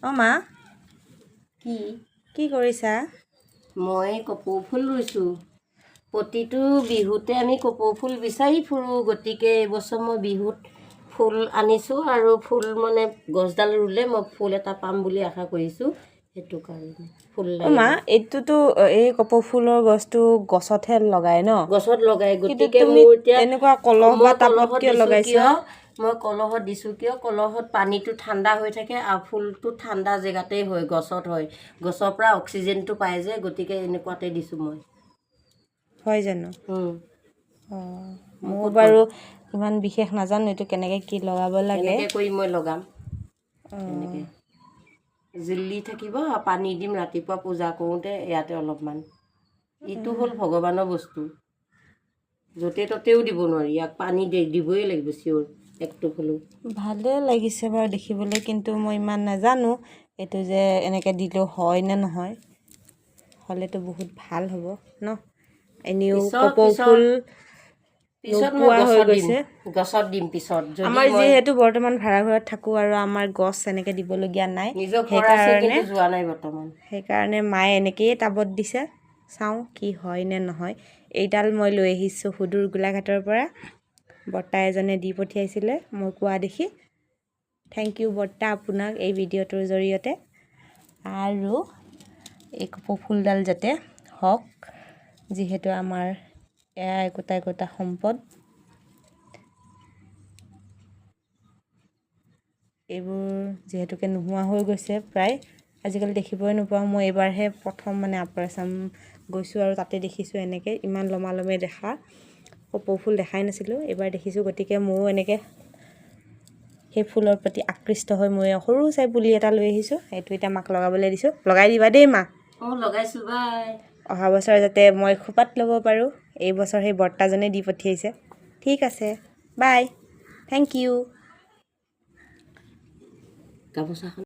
অ মা। কি? কি কৰিছা? মই কপৌ ফুল ৰুইছোঁ। প্ৰতিটো বিহুতে আমি কপৌ ফুল বিচাৰি ফুৰোঁ, গতিকে এইবছৰ মই বিহুত ফুল আনিছোঁ আৰু ফুল মানে গছডাল ৰুলে মই ফুল এটা পাম বুলি আশা কৰিছোঁ, সেইটো কাৰণে ফুল অ মা, লাগিব। এইটোতো এই কপৌ ফুলৰ গছটো গছতহে লগাই ন? গছত লগাই। কিন্তু গতিকে তুমি মোৰ এতিয়া তেনেকুৱা কলহ মই বা টাবত কলহত কিয় দিছোঁ। লগাইছা? কিয় মই কলহত দিছোঁ? কিয় কলহত পানীটো ঠাণ্ডা হৈ থাকে আৰু ফুলটো ঠাণ্ডা জেগাতেই হয়, গছত হয়, গছৰ পৰা অক্সিজেনটো পায় যে, গতিকে এনেকুৱাতে দিছোঁ মই। হয় জানো? অঁ, মই ময়ো ক'ত বাৰু ইমান বিশেষ নাজানো এইটো কেনেকৈ কি লগাব লাগে। এনেকৈ কৰি মই লগাম, এনেকৈ জিলি থাকিব আৰু পানী দিম ৰাতিপুৱা পূজা কৰোঁতে ইয়াতে অলপমান। ইটো হ'ল ভগৱানৰ বস্তু, য'তে ত'তেও দিব নোৱাৰি, ইয়াক পানী দিবই লাগিব চিয়'ৰ, একটোপ হ'লেও। ভালেই লাগিছে বাৰু দেখিবলৈ, কিন্তু মই ইমান নাজানো এইটো যে এনেকৈ দিলেও হয় নে নহয়। হ'লেতো বহুত ভাল হ'ব ন? এনেও কপৌ ফুল পিছত মই নোপোৱা হৈ গছত দিম। গৈছে। গছত দিম পিছত যদি আমাৰ মই যিহেতু বৰ্তমান ভাড়াঘৰত থাকোঁ আৰু আমাৰ গছ এনেকৈ দিবলগীয়া নাই। নিজৰ ঘৰ আছে। সেইকাৰণে কিন্তু যোৱা নাই বৰ্তমান। সেইকাৰণে মায়ে এনেকৈয়ে টাবত দিছে। চাওঁ কি হয় নে নহয়। এইডাল মই লৈ আহিছোঁ সুদূৰ গোলাঘাটৰ পৰা, বৰ্তা এজনে দি পঠিয়াইছিলে মই কোৱা দেখি। Thank U বৰ্তা আপোনাক এই ভিডিঅ'টোৰ জৰিয়তে। আৰু এই কপৌ ফুলডাল যাতে হওক, যিহেতু আমাৰ এয়া একোটা একোটা সম্পদ। এইবোৰ যিহেতুকে নোহোৱা হৈ গৈছে প্ৰায়, আজিকালি দেখিবই নোপাওঁ। মই এইবাৰহে প্ৰথম মানে আপাৰ আছাম গৈছোঁ আৰু তাতে দেখিছোঁ এনেকৈ ইমান লমালমে দেখা কপৌ ফুল দেখাই নাছিলোঁ, এইবাৰ দেখিছোঁ। গতিকে ময়ো এনেকৈ সেই ফুলৰ প্ৰতি আকৃষ্ট হৈ মই সৰু চাই পুলি এটা লৈ আহিছোঁ। সেইটো এতিয়া মাক লগাবলৈ দিছোঁ। লগাই দিবা দেই মা। অঁ, লগাইছোঁ, বাই। অহা বছৰ যাতে মই খোপাত ল'ব পাৰোঁ। এই বছৰ সেই বৰ্তাজনে দি পঠিয়াইছে। ঠিক আছে, বাই, thank U. গামোচাখন।